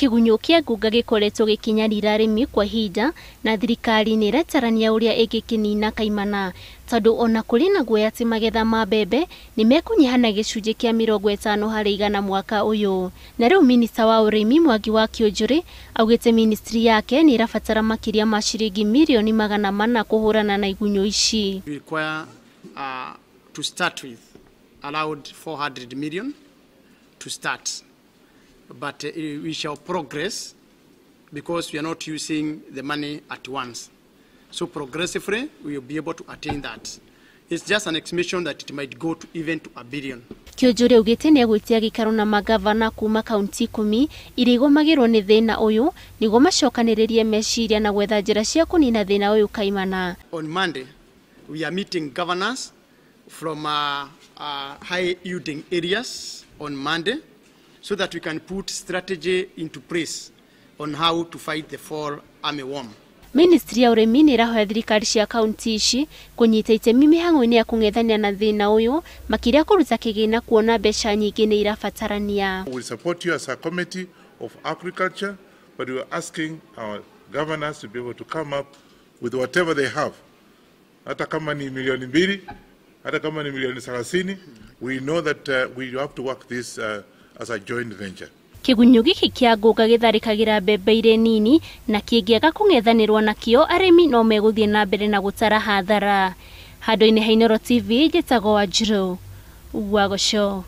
Kĩgunyũ kĩa ngunga gĩkoretwo gĩkĩnyarira arĩmi kwa ihinda na thirikari nĩ ĩratarania ũrĩa ĩngĩkĩnina kaimana, tondũ ona kũrĩ na guoya atĩ magetha ma mbembe nĩ mekũnyiha na gĩcunjĩ kĩa 50% mwaka ũyũ. Na rĩu minista wa ũrĩmi Mwangi wa Kĩũnjũrĩ augĩte ministry yake nĩ ĩrabatara makĩria ma ciringi mirioni 400 kũhũrana na igunyũ ici. We require to start with around 400 million to start, but we shall progress because we are not using the money at once. So progressively we will be able to attain that. It's just an estimation that it might go to even to 1 billion. Kĩũnjũrĩ augĩte nĩ egwĩtia gĩikaro na mangavana kuma kaunti 10 iria igũmagĩrwo nĩ thĩna ũyũ nĩguo macokanĩrĩrie meciria na gwetha njĩra cia kũnina thĩna ũyũ kaimana. On Monday, we are meeting governors from high yielding areas on Monday so that we can put strategy into place on how to fight the fall armyworm. Ministry ya ũrĩmi nĩ ĩrahoya thirikari cia kaunti ici kũnyita itemi mĩhang'o-inĩ ya kũng'ethania na thĩna ũyũ, makĩria kũruta kĩgĩna kuona mbeca nyingĩ nĩ irabatarania. We support you as a committee of agriculture, but we are asking our governors to be able to come up with whatever they have. Hata kama ni milioni 2, hata kama ni milioni 30, we know that we have to work this as a joint venture. Kĩgunyũ gĩkĩ kĩa ngũnga gĩtharĩkagĩra mbembe irĩ nini na kĩngĩaga kũng'ethanĩrwo nakĩo, arĩmi no megũthiĩ na mbere na gũtara hathara. Handũ-inĩ ha Inooro TV, njĩtagwo Wanjirũ wa Gũco.